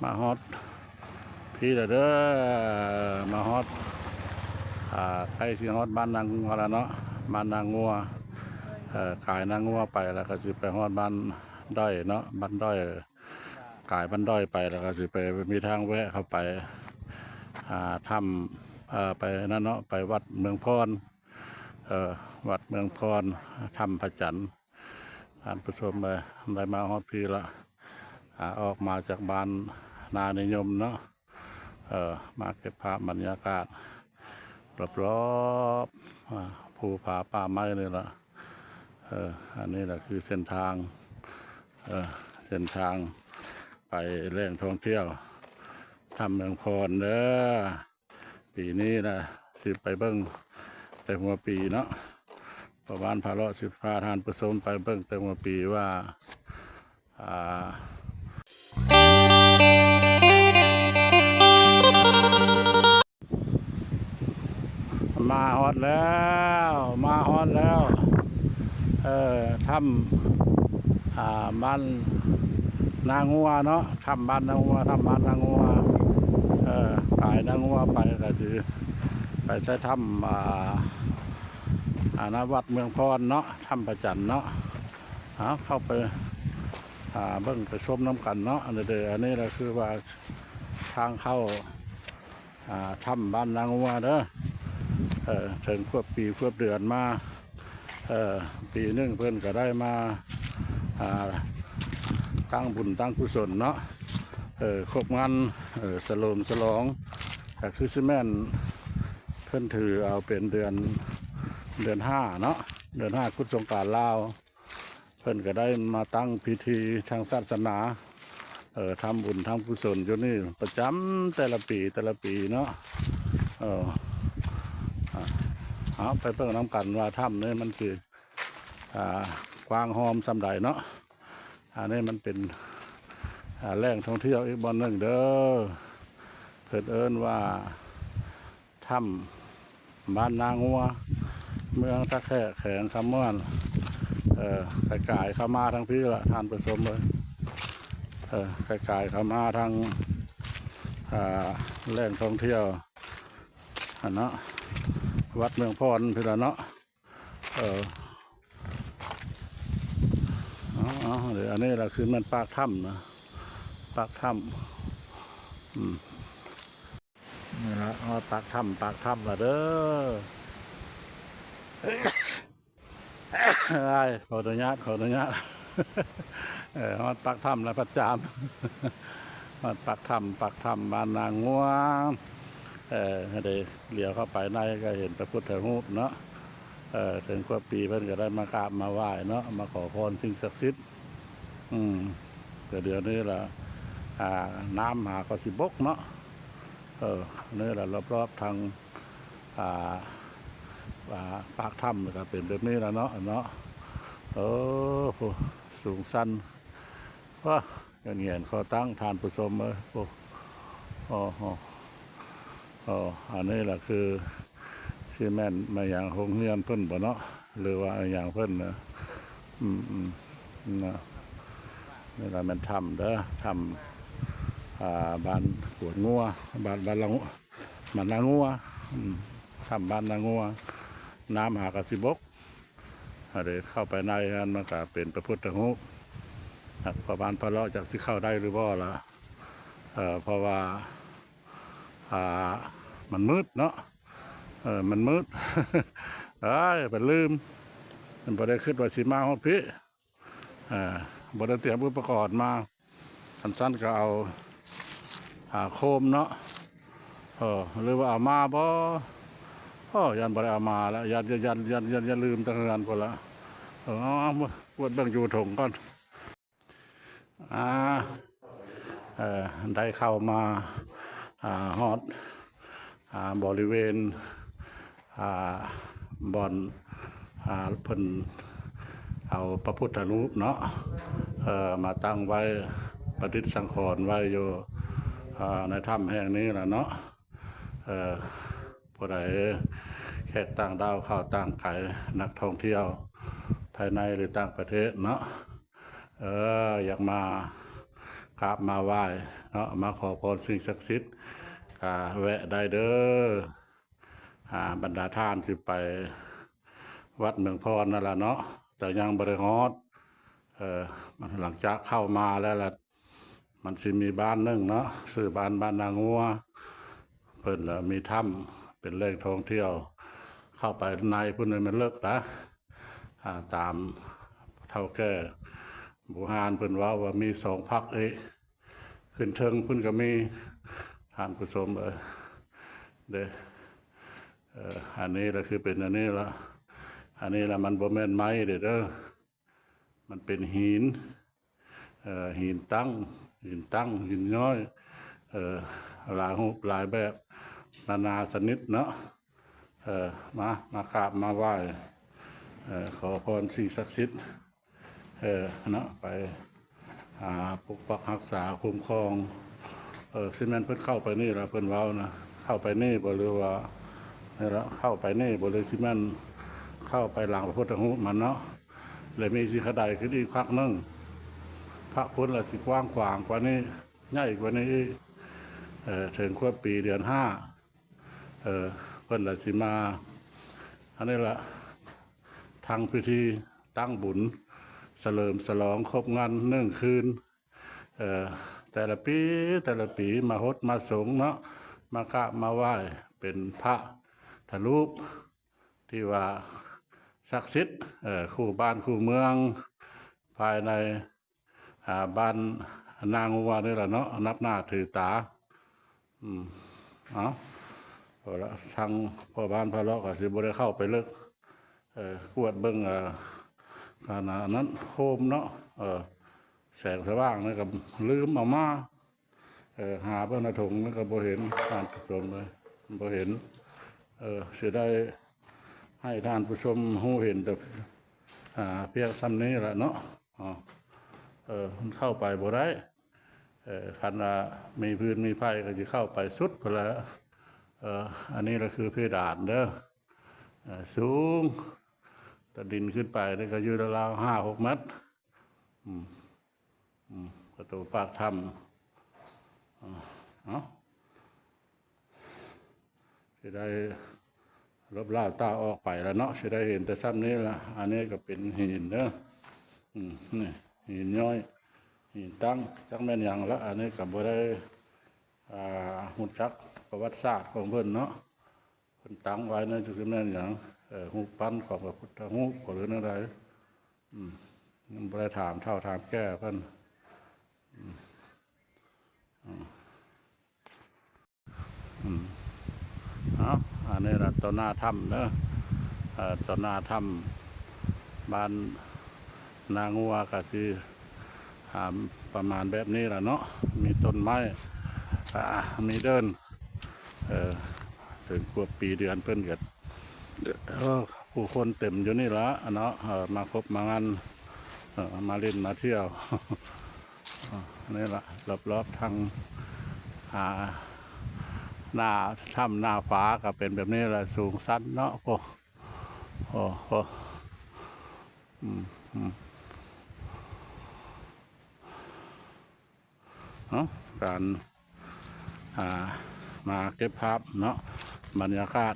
ມາຮອດພີ້ແລ້ວເດີ ມາຮອດ ອ່າ ໃກ້ຊິຮອດບ້ານນາງົວແລ້ວເນາະ ບ້ານນາງົວ. ເອີ ກາຍນາງົວໄປແລ້ວກໍຊິໄປຮອດບ້ານດ້ອຍເນາະ ບ້ານດ້ອຍ ກາຍບ້ານດ້ອຍໄປແລ້ວກໍຊິໄປ ມີທາງແວະເຂົ້າໄປ ອ່າ ຖ້ຳ ເອີ ໄປນັ້ນເນາະ ໄປວັດເມືອງພອນ ເອີ ວັດເມືອງພອນ ຖ້ຳພະຈັນ. ທ່ານຜູ້ຊົມເອີຍ ໄດ້ມາຮອດພີ້ລະ ອ່າ ອອກມາຈາກບ້ານນານິຍົມເນາະ ເອີ ມາເກັບພາບບັນຍາກາດລອບໆ ອ່າ ພູຜາປ່າໄມ້ນີ້ລະ. ເອີ ອັນນີ້ລະຄືເສັ້ນທາງ ເອີ ເສັ້ນທາງໄປແຫຼ່ງທ່ອງທ່ຽວຖ້ຳເມືອງພອນເດີ. ປີນີ້ນະ ຊິໄປເບິ່ງແຕ່ຫົວປີເນາະ ປະມານພາເລາະ ຊິພາທ່ານຜູ້ຊົມໄປເບິ່ງແຕ່ຫົວປີວ່າ ອ່າ ມາຮອດແລ້ວ ມາຮອດແລ້ວ ເອີ ຖ້ຳ ອ່າ ບ້ານນາງົວເນາະ ຖ້ຳບ້ານນາງົວ ຖ້ຳບ້ານນາງົວ ເອີ ກາຍນາງົວໄປກໍຊິໄປໃສ່ຖ້ຳ ອ່າ ອ່າ ນະ ວັດເມືອງພອນເນາະ ຖ້ຳພະຈັນເນາະ. ເອົາ ເຂົ້າໄປ ອ່າ ເບິ່ງໄປຊົມນຳກັນເນາະ. ອັນນີ້ເດີ ອັນນີ້ລະຄືວ່າທາງເຂົ້າ ອ່າ ຖ້ຳບ້ານນາງົວເດີ ເອີ ເຖິງຄວບປີຄວບເດືອນມາ ເອີ ປີໜຶ່ງເພິ່ນກໍໄດ້ມາ ອ່າ ຕັ້ງບຸນຕັ້ງກຸສົນເນາະ ເອີ ຄົບງານ ເອີ ສະເຫຼີມສະຫຼອງ ກໍຄືຊິແມ່ນເພິ່ນຖືເອົາເປັນເດືອນ ເດືອນຫ້າເນາະ ເດືອນຫ້າກຸດສົງການລາວ ເພິ່ນກໍໄດ້ມາຕັ້ງພິທີທາງສາສະໜາ ເອີ ທຳບຸນທຳກຸສົນຢູ່ນີ້ປະຈຳແຕ່ລະປີ ແຕ່ລະປີເນາະ. ເອີ ອ່າ ເອົາໄປເບິ່ງນຳກັນວ່າຖ້ຳນີ້ມັນຊິ ອ່າ ກວ້າງຮອມສ່ຳໃດເນາະ. ອັນນີ້ມັນເປັນ ອ່າ ແຫຼ່ງທ່ອງທ່ຽວອີກບ່ອນໜຶ່ງເດີ ເພິ່ນເອີ້ນວ່າ ຖ້ຳບ້ານນາງົວ ເມືອງທ່າແຂກ ແຂວງຄຳມ່ວນ. ເອີ ກາຍໆເຂົ້າມາທາງພີ້ລະທ່ານຜູ້ຊົມເອີຍ ເອີ ກາຍໆເຂົ້າມາທາງ ອ່າ ແຫຼ່ງທ່ອງທ່ຽວຫັ້ນເນາະ ວັດເມືອງພອນພີ້ລະເນາະ. ເອີ ເອົາໆ ເດີ ອັນນີ້ລະຄືແມ່ນປາກຖ້ຳນະ ປາກຖ້ຳ ອືມ ນີ້ລະ ຮອດປາກຖ້ຳ ປາກຖ້ຳລະເດີ. ອ້າຍ ຂໍອະນຸຍາດ ຂໍອະນຸຍາດ ເອີ ຮອດປາກຖ້ຳລະ ພັດຈາມ ຮອດປາກຖ້ຳ ປາກຖ້ຳບ້ານນາງົວ. ເອີ ເດີ ຫຼຽວເຂົ້າໄປໃນກໍເຫັນພະພຸດທະຮູບເນາະ. ເອີ ເຖິງຄວບປີເພິ່ນກໍໄດ້ມາກາບມາໄຫວ້ເນາະ ມາຂໍພອນສິ່ງສັກສິດ. ອືມ ແຕ່ດຽວນີ້ລະ ອ່າ ນ້ຳຫາກໍຊິບົກເນາະ. ເອີ ນີ້ລະ ລອບໆທາງ ອ່າ ອ່າ ປາກຖ້ຳກໍເປັນແບບນີ້ລະເນາະ ເນາະ. ເອີ ໂອ້ ສູງຊັນ ວ້າ ຫງຽນຄໍຕັ້ງທ່ານຜູ້ຊົມເອີຍ. ໂອ້ ໂອ້ໂຫ ໂອ້ ອັນນີ້ລະຄືຊິແມ່ນມາຫຍັງ ໂຮງຮຽນເພິ່ນບໍ່ເນາະ ຫຼືວ່າອີຫຍັງເພິ່ນນະ. ອືມໆ ນະ ນີ້ລະແມ່ນຖ້ຳເດີ ຖ້ຳ ອ່າ ບ້ານກວນງົວ ບ້ານ ບ້ານລະ ບ້ານນາງົວ ອືມ ຖ້ຳບ້ານນາງົວ ນ້ຳຫາກະຊິບົກ. ເດີ ເຂົ້າໄປໃນນັ້ນມັນກະເປັນພະພຸດທະຮູບ ປະມານພະເລາະຈັກຊິເຂົ້າໄດ້ຫຼືບໍ່ລະ ເອີ ເພາະວ່າ ອ່າ ມັນມືດເນາະ ເອີ ມັນມືດ ເອີຍ ໄປລືມ ບໍ່ໄດ້ຄິດວ່າຊິມາຮອດພີ້. ເອີ ບໍ່ໄດ້ຕຽມອຸປະກອນມາ ຄັນຊັ້ນກໍເອົາ ອ່າ ໂຄມເນາະ ເອີ ຫຼືວ່າເອົາມາບໍ່ ໂອ້ ຢ້ານບໍ່ໄດ້ເອົາມາລະ ຢ້ານ ຢ້ານ ຢ້ານ ຢ້ານ ຢ້ານລືມແຕ່ເຮືອນພຸ້ນລະ. ເອີ ເອົາ ເອົາ ເບິ່ງຢູ່ຖົງກ່ອນ. ອ່າ ເອີ ໄດ້ເຂົ້າມາ ອ່າ ຮອດ ອ່າ ບໍລິເວນ ອ່າ ບ່ອນ ອ່າ ເພິ່ນເອົາພະພຸດທະຮູບເນາະ ເອີ ມາຕັ້ງໄວ້ ປະດິດສັງຂອນໄວ້ຢູ່ ເອີ ໃນຖ້ຳແຫ່ງນີ້ລະເນາະ. ເອີ ຜູ້ໃດແຂກຕ່າງດ້າວເຂົ້າຕ່າງໄກ ນັກທ່ອງທ່ຽວພາຍໃນ ຫຼື ຕ່າງປະເທດເນາະ ເອີ ຢາກມາກ າບມາໄຫວ້ເນາະ ມາຂໍພອນສິ່ງສັກສິດ ກະແວະໄດ້ເດີ. ອ່າ ບັນດາທ່ານທີ່ໄປວັດເມືອງພອນນັ້ນລະເນາະ ແຕ່ຍັງບໍ່ໄດ້ຮອດ ເອີ ຫຼັງຈາກເຂົ້າມາແລ້ວລະ ມັນຊິມີບ້ານໜຶ່ງເນາະ ຊື່ບ້ານ ບ້ານນາງົວ ເພິ່ນລະມີຖ້ຳ ເປັນແຫຼ່ງທ່ອງທ່ຽວ ເຂົ້າໄປໃນພຸ້ນແມ່ນເລິກນະ. ອ່າ ຕາມເຖົ້າແກ່ບູຮານເພິ່ນເວົ້າວ່າມີສອງພັກເອ ຂຶ້ນເທິງພຸ້ນກໍມີ ທ່ານຜູ້ຊົມເອີຍ ເດ້. ເອີ ອັນນີ້ລະຄືເປັນອັນນີ້ລະ ອັນນີ້ລະມັນບໍ່ແມ່ນໄມ້ເດ້ ເດີ ມັນເປັນຫີນ ເອີ ຫີນຕັ້ງ ຫີນຕັ້ງ ຫີນຍ້ອຍ ເອີ ຫຼາຍຮູບຫຼາຍແບບ ນານາຊະນິດເນາະ. ເອີ ມາ ມາກາບມາໄຫວ້ ເອີ ຂໍພອນສິ່ງສັກສິດ ເອີ ເນາະ ໄປ ອ່າ ປົກປັກຮັກສາຄຸ້ມຄອງ. ເອີ ຊິແມ່ນເພິ່ນເຂົ້າໄປນີ້ລະ ເພິ່ນເວົ້ານະ ເຂົ້າໄປນີ້ບໍ່ ຫຼືວ່າ ນີ້ລະ ເຂົ້າໄປນີ້ບໍ່ ຫຼືຊິແມ່ນເຂົ້າໄປຫຼັງພະພຸດທະຮູບມັນເນາະ ແລະມີຊິຂະໄດຂຶ້ນອີກພັກໜຶ່ງ ພັກພຸ້ນລະຊິກວ້າງຂວາງກວ່ານີ້ ໃຫຍ່ກວ່ານີ້ອີກ ເອີ ເຖິງຄວບປີເດືອນຫ້າ ເອີ ເພິ່ນລະຊິມາ ອັນນີ້ລະ ທັງພິທີຕັ້ງບຸນສະເຫຼີມສະຫຼອງຄົບງານໜຶ່ງຄືນ ເອີ ແຕ່ລະປີ ແຕ່ລະປີ ມາຫົດມາສົງເນາະ ມາກາບມາໄຫວ້ ເປັນພະທະຮູບທີ່ວ່າສັກສິດ ເອີ ຄູ່ບ້ານຄູ່ເມືອງ ພາຍໃນ ອ່າ ບ້ານນາງົວນີ້ລະເນາະ ນັບໜ້າຖືຕາ. ອືມ ເອົາ ເອົາລະ ທາງພໍ່ບ້ານພາເລາະກໍຊິບໍ່ໄດ້ເຂົ້າໄປເລິກ ເອີ ກວດເບິ່ງ ເອີ ການ ອັນນັ້ນໂຄມເນາະ ເອີ ແສງສະຫວ່າງນີ້ກໍລືມເອົາມາ ເອີ ຫາເບິ່ງໃນຖົງນີ້ກໍບໍ່ເຫັນ ທ່ານຜູ້ຊົມເອີຍ ບໍ່ເຫັນ. ເອີ ຊິໄດ້ໃຫ້ທ່ານຜູ້ຊົມຮູ້ເຫັນແຕ່ ອ່າ ພຽງສ່ຳນີ້ລະເນາະ. ເອີ ມັນເຂົ້າໄປບໍ່ໄດ້ ເອີ ຄັນວ່າມີຟືນມີໄຟກໍຊິເຂົ້າໄປສຸດພຸ້ນລະ. ເອີ ອັນນີ້ລະຄືເພດານເດີ ເອີ ສູງ ແຕ່ດິນຂຶ້ນໄປນີ້ກໍຢູ່ລາວໆຫ້າຫົກແມັດ. ອືມ ອືມ ປະຕູປາກຖ້ຳ ເອົາ ຊິໄດ້ຫຼົບລາວຕາອອກໄປລະເນາະ ຊິໄດ້ເຫັນແຕ່ສ່ຳນີ້ລະ. ອັນນີ້ກໍເປັນຫີນເດີ ອືມ ນີ້ຫີນຍ້ອຍ ຫີນຕັ້ງ ຈັກແມ່ນຫຍັງລະ. ອັນນີ້ກໍບໍ່ໄດ້ ອ່າ ຮູ້ຈັກປະຫວັດສາດຂອງເພິ່ນເນາະ ເພິ່ນຕັ້ງໄວ້ນັ້ນຈັກຊິແມ່ນຫຍັງ ເອີ ຮູບປັ້ນຂອງພະພຸດທະຮູບ ຫຼືແນວໃດ. ອືມ ຍັງບໍ່ໄດ້ຖາມເຖົ້າຖາມແກ່ເພິ່ນ. ອືມ ອືມ ອືມ ເອົາ ອັນນີ້ລະຕໍ່ໜ້າຖ້ຳເດີ ເອີ ຕໍ່ໜ້າຖ້ຳບ້ານນາງົວ ກະຊິ ອ່າ ປະມານແບບນີ້ລະເນາະ ມີຕົ້ນໄມ້ ອ່າ ມີເດີ່ນ ເອີ ເຖິງຄວບປີເດືອນເພິ່ນກໍ ເອີ ຜູ້ຄົນເຕັມຢູ່ນີ້ລະເນາະ ເອີ ມາຄົບມາງານ ເອີ ມາຫຼິ້ນມາທ່ຽວ ເອີ ນີ້ລະ ລອບໆທາງ ອ່າ ໜ້າຖ້ຳໜ້າຝາກໍເປັນແບບນີ້ລະ ສູງຊັນເນາະ. ໂອ້ ໂອ້ ໂອ້ ອືມ ອືມ ເນາະ ການ ອ່າ ມາເກັບພາບເນາະ ບັນຍາກາດ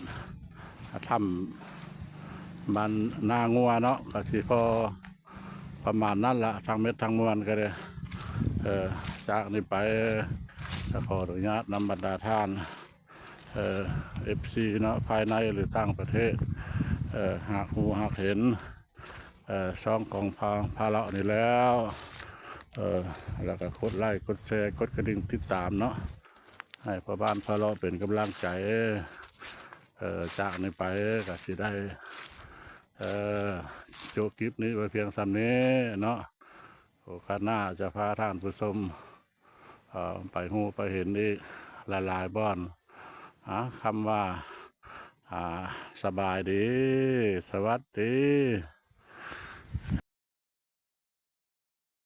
ຖ້ຳບ້ານນາງົວເນາະ ກະຊິພໍປະມານນັ້ນລະ ທັງເມັດທັງມວນກະໄດ້. ເອີ ຈາກນີ້ໄປ ກະຂໍອະນຸຍາດນຳບັນດາທ່ານ ເອີ ເອັຟຊີເນາະ ພາຍໃນ ຫຼື ຕ່າງປະເທດ ເອີ ຫາກຮູ້ຫາກເຫັນ ເອີ ຊ່ອງຂອງພາ ພາເລາະນີ້ແລ້ວ ເອີ ແລ້ວກໍກົດໄລ້ ກົດແຊ ກົດກະດິ່ງຕິດຕາມເນາະ ໃຫ້ພໍ່ບ້ານພາເລາະເປັນກຳລັງໃຈ. ເອີ ຈາກນີ້ໄປກໍຊິໄດ້ ເອີ ໂຈະຄລິບນີ້ໄວ້ພຽງສ່ຳນີ້ເນາະ ໂອກາດໜ້າຈະພາທ່ານຜູ້ຊົມ ເອີ ໄປຮູ້ໄປເຫັນອີກຫຼາຍໆບ່ອນ. ອາ ຄຳວ່າ ອາ ສະບາຍດີ ສະຫວັດດີ.